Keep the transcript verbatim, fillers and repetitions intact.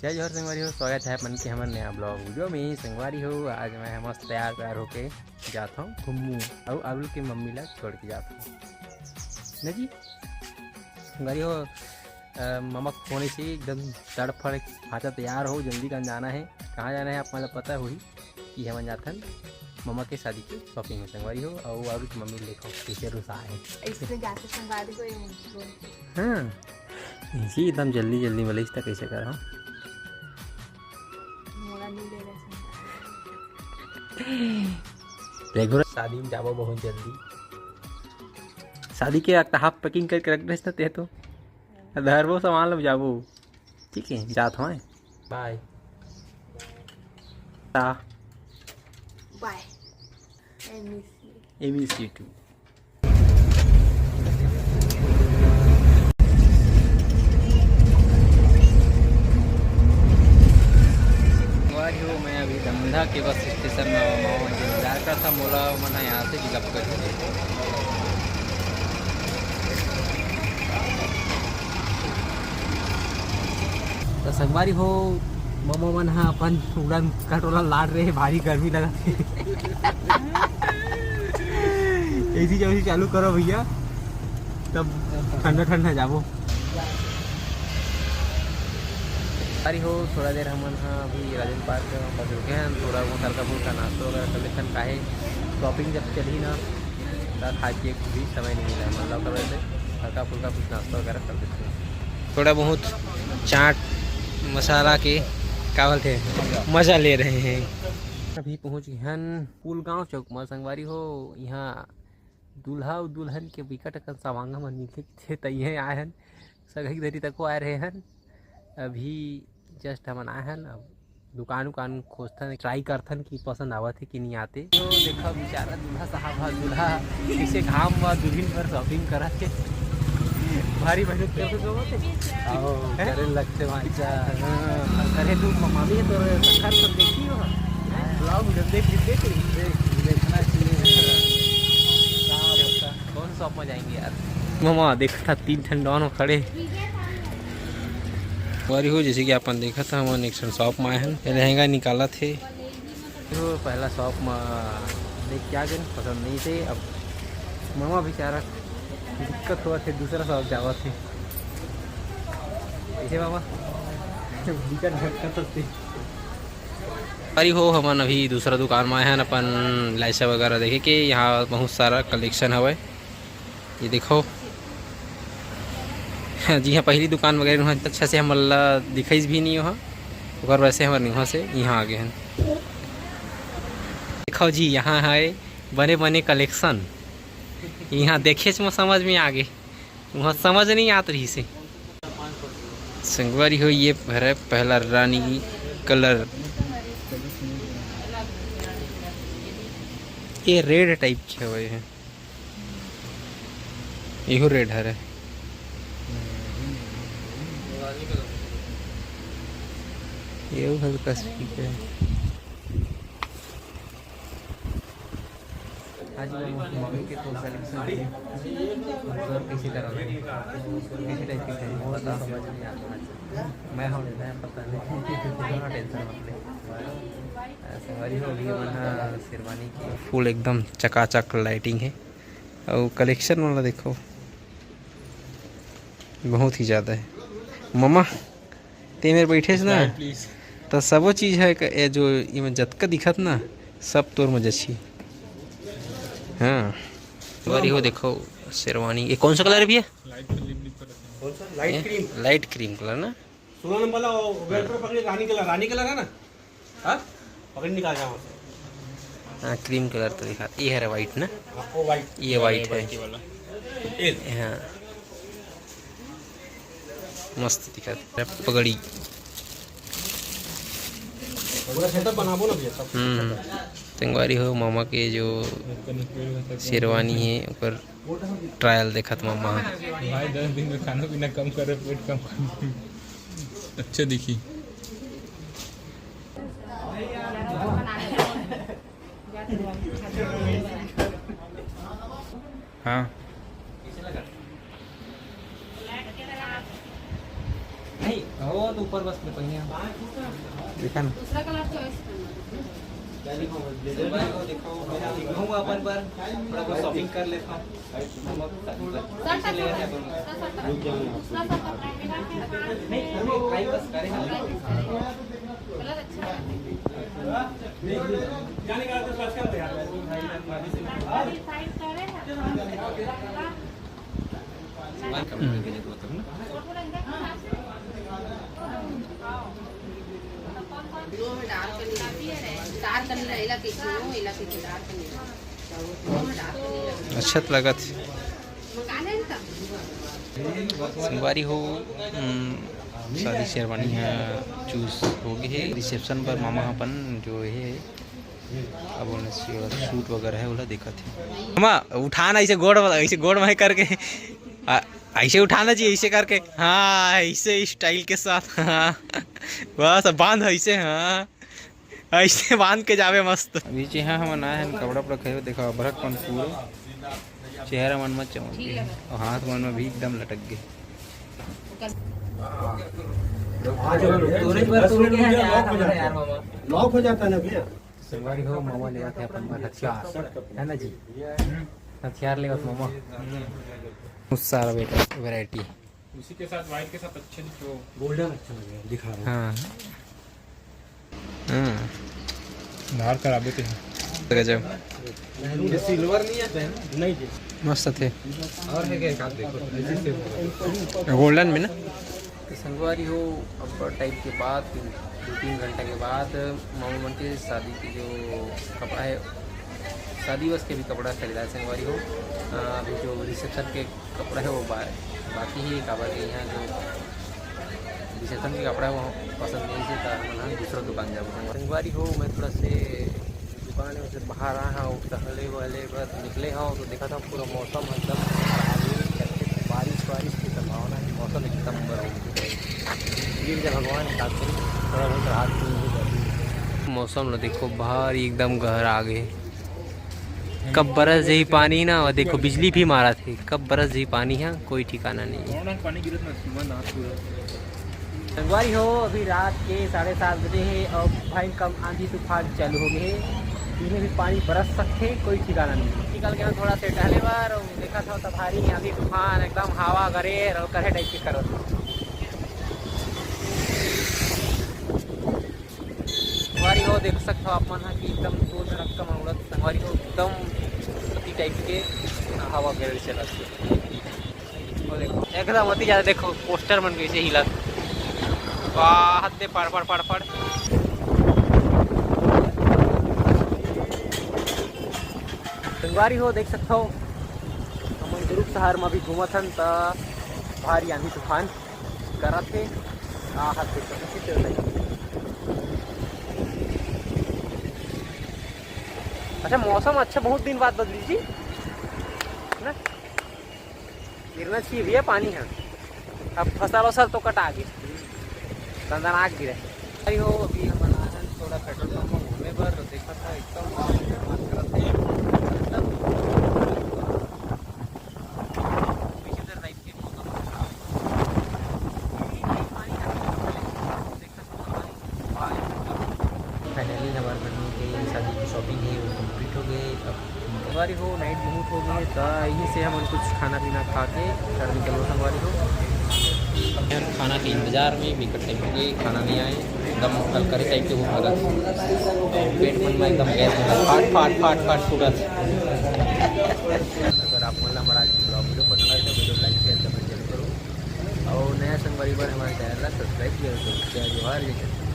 जय जोहार संगवारी हो, स्वागत है अपन के हमर नया ब्लॉग वीडियो में। संगवारी हो, आज मैं मस्त तैयार तैयार होके जात हूँ घूमू, और अरुल के मम्मी ला छोड़ के जात हूँ ना जी। संगवारी हो, अ, ममा के फोन इसी एकदम तड़फड़, "भांचा तैयार हो, जल्दी कन जाना है।" कहाँ जाना है आप मतलब पता होही कि हमन जाथन ममा के शादी के शॉपिंग में संगवारी हो, और अरुल के मम्मी देखो कैसे रुसा है। इससे जाके संगवारी को ये मुझको हाँ, इसी एकदम जल्दी जल्दी में लिस्ट कैसे करा। मोला नहीं ले रहा संगवारी। रेगुलर शादी में जाबो बहुत जल्दी। शादी के एक हाफ पैकिंग करके रख देस ना ते तो। धरबो सामान लो जाबो। ठीक है, जात हूँ। बाय। टा। बाय। I miss you। I miss you too। संगवारी हो, मैं अभी दमधा के बस स्टेशन में आवा हूँ। इंतजार करता मोला, मन ह यहाँ से पिकअप कर। तो संगवारी हो, ममा मन ह अपन उड़न खटोला लाड़ रहे, भारी गर्मी लगत हे। एसी जब एसी चालू करो भैया, तब ठंडा ठंडा जाबो। संगवारी हो, थोड़ा देर हमन ह अभी राजेंद्र पार्क में बस रुके हैं, थोड़ा बहुत हल्का फुल्का नाश्ता वगैरह कर लेथन, काहे शॉपिंग जब चलही ना, त खाए के भी समय नहीं मिला है, मतलब, ओकर वजह से हल्का फुल्का कुछ नाश्ता वगैरह कर लेथन। थोड़ा बहुत चाट मसाला के, का बोलते हैं, मजा ले रहे हैं। अभी पहुंच गए हन पुलगांव चौक म संगवारी हो। यहाँ दूल्हा अउ दुल्हन के बिकट अकन सवांगा मन मिलथे, त इहें आए हन, सगई धरी तको आए रहे हन। अभी जस्ट हमन आए हन, अब दुकान उकान खोजथन, ट्राई करथन कि पसंद आवत हे कि नहीं आते। तो देखा बेचारा दूल्हा साहब ह, दूल्हा इसे घाम म दुल्हिन बर शॉपिंग करत हे। भारी मेहनत करथे तो होथे। आओ, हैं? करे लगथे भांचा। हाँ, करे तू म-, मामी हे तोर संघार सब देखी हो। ब्लॉग उधर देख, देख, देख। देख, देखना चाहिए। कौन शॉप में जाएंगे यार? मामा देखा था तीन ठन डॉन खड़े। संगवारी हो, जैसे कि अपन देखा था, हमन एक ठन शॉप में आए हन, लहंगा निकालत हे। तो पहला शॉप में देख के आ गए, पसंद नहीं थे। अब मामा बेचारा दिक्कत हुआ थे, दूसरा शॉप जावा थे। कैसे मामा? दिक्कत भटकत होते। अरे हो, हमन अभी दूसरा दुकान में आए हन अपन लाइसा वगैरह देखे के। यहाँ बहुत सारा कलेक्शन हवय। ये देखो, जी हाँ, पहली दुकान वगैरह वहाँ अच्छा से हमन ला दिखाइस भी नहीं वहाँ, ओकर वजह से हमन वहाँ से यहाँ आ गए हैं। देखो जी, यहाँ है बने बने कलेक्शन, यहाँ देखेच में समझ में आ गए, वहाँ समझ नहीं आत रही से। संगवारी हो, ये हरे पहला रानी कलर, ये रेड टाइप के हवे हे। एहू रेड हरे। एहू हल्का सा ठीक है। आज मैं मम्मी के तो सिलेक्शन है। सर कैसे करा, कैसे टाइप के चाहिए, पता समझ नहीं आता। मैं हम, मैं पता नहीं। टेंशन मत ले। संगवारी हो, अभी हमन ह शेरवानी के फुल एकदम चकाचक लाइटिंग है। अउ कलेक्शन वाला देखो, बहुत ही ज़्यादा है। ममा, ते मेर बैठेस ना, Smile, please। त सबो चीज़ है क-, ये जो इमे जतका दिखत ना, सब तोर में जची। हाँ, संगवारी हो, देखो शेरवानी, ये कौन सा कलर है भैया? लाइट क्रीम कलर ना। सोलह नंबर ला, वो बेल्ट पर पकड़ी, रानी कलर, रानी कलर है ना? हाँ? पकड़ निकाल जाओ। हाँ, क्रीम कलर तो दिखा, ये है व्हाइट ना? हाँ, वो व्हाइट। ये व्हाइट है। ये वाला। ये। हाँ, मस्त दिखा पगड़ी। पूरा सेटअप बनाबो ना भैया, सब। हम्म, संगवारी हो, मामा के जो शेरवानी है, ओकर ट्रायल देखत मामा। भाई, दस दिन में खाना पीना कम करे, पेट कम कर। अच्छा दिखी। हाँ। नहीं, वो ऊपर बस ले पहिया। देखा ना। दूसरा कलर चॉइस करना। भाई को दिखाओ, मैं दिखाऊंगा अपन पर, थोड़ा बहुत शॉपिंग कर लेता हूँ। हम अब sir, sir, sir, sir, sir, दूसरा सर, सर, नहीं, अरे भाई बस करें ना। कलर अच्छा है। जाने का तो फर्स्ट कर दे यार। साइड करे हैं। वन कम करके देखो तब ना। डार्क नीला भी है, डार्क नीला, इला पीछे, इला पीछे डार्क नीला। अच्छा तो लगा था। मंगा लें तब। संगवारी हो, हम्म, शादी शेरवानी ह चूज हो गए है रिसेप्शन पर। मामा अपन जो है अब उन्हें सूट वगैरह है, ओला देखा थे। मामा उठाना ऐसे गोड़ वाला, ऐसे गोड़ में करके, आ, ऐसे उठाना चाहिए, ऐसे करके। हाँ, ऐसे स्टाइल के साथ। हाँ, बस अब बांध ऐसे। हाँ, ऐसे बांध के जावे मस्त। अभी जी हाँ, हमन आए हैं कपड़ा उपड़ा खरीदे। देखा अबरक मन पूरे चेहरा मन मत चमक गए और हाथ मन में भी एकदम लटक गए। आज तुरंत बस रुक गया यार, हमारा यार मामा। लॉक हो जाता ना भैया। संगवारी हो, मामा लेवत है अपन बर हथियार, है ना जी? हथियार लेवत मामा। बहुत सारा बेटा वैरायटी। उसी के साथ व्हाइट के साथ अच्छे दिखे वो। गोल्डन अच्छा लग रहा है, दिखा रहा हूँ। हाँ। हाँ। धार करा देते हैं। गजब। ये सिल्वर नहीं आता है ना? नहीं जी। मस्त थे। और है क्या एक आध देखो, ऐसे सेम। गोल्डन में ना। तो संगवारी हो, अब टाइप के बाद दो तीन घंटा के बाद मामा मन के शादी की जो कपड़ा है, शादी बस के भी कपड़ा खरीदा है संगवारी हो। अ, अभी जो रिसेप्शन के कपड़ा है वो बा, बाकी ही है, काबर के यहाँ जो रिसेप्शन के कपड़ा है वो पसंद नहीं से, तो हम दूसरा दुकान जाबो संगवारी हो। मैं थोड़ा से दुकान में से बाहर आए हव, टहले वहले बर निकले हव, तो देखत हव पूरा मौसम एकदम खराब है, बारिश वारिश की संभावना है, मौसम एकदम नंबर हो गया। गिर जा भगवान, का करी, थोड़ा बहुत राहत मिल जाती। मौसम ला देखो, भारी एकदम गहरा आ गए। कब बरस जाही पानी ना, वो देखो बिजली भी मारा थे, कब बरस जाही पानी है कोई ठिकाना नहीं है। पानी गिरत ना सुमन ना पूरा। संगवारी हो, अभी रात के साढ़े सात बजे है और भयंकर आंधी तूफान चालू हो गए है। इन्हें भी पानी बरस सकते, कोई ठिकाना नहीं। निकल गया थोड़ा से टहले बार और देखा था तो भारी आंधी तूफान एकदम हवा गरेर और करे टाइप के करत। संगवारी हो, देख सकते हो आप मन हा कि एकदम दो धड़क्का में उड़त संगवारी हो, एकदम अति टाइप के हवा गरेर चलत। वो देखो, एकदम अति ज्यादा देखो, पोस्टर मन कैसे हिलत। वाह, हद दे पड़, पड़, पड़, पड़। संगवारी हो, देख सकते हो, हमन दुर्ग शहर में भी घूमत हन, त भारी आंधी तूफान करत हे। आ, हाथ देख सकते हो, अच्छा, मौसम अच्छा, बहुत दिन बाद बदली जी, ना? गिरना चाहिए भैया पानी है। अब फसल वसल तो कटा गए, दंदनाक गिरे। भाई हो, अभी हम आए हैं थोड़ा पेट्रोल पंप में घूमे बर, तो देखा था एकदम पीछे तरफ टाइप के मौसम। फाइनली हमारे बहन के शादी की शॉपिंग है, वो कंप्लीट हो गई। अब संगवारी हो, नाइट बहुत हो गई है, तो यहीं से हम कुछ खाना पीना खा के घर निकलो संगवारी हो। यार, खाना के इंतजार में बिकट टाइप के खाना नहीं आए, एकदम कलकरे टाइप के वो खाना था। और पेट मन में एकदम गैस बना, फाट फाट फाट फाट फूटत। अगर आप मन ला हमारा आज ब्लॉग वीडियो पसंद आए तो वीडियो लाइक शेयर करना जरूर करो, और नया संगवारी बर हमारे चैनल ला सब्सक्राइब जरूर करो। जय जोहार, जय छत्तीसगढ़।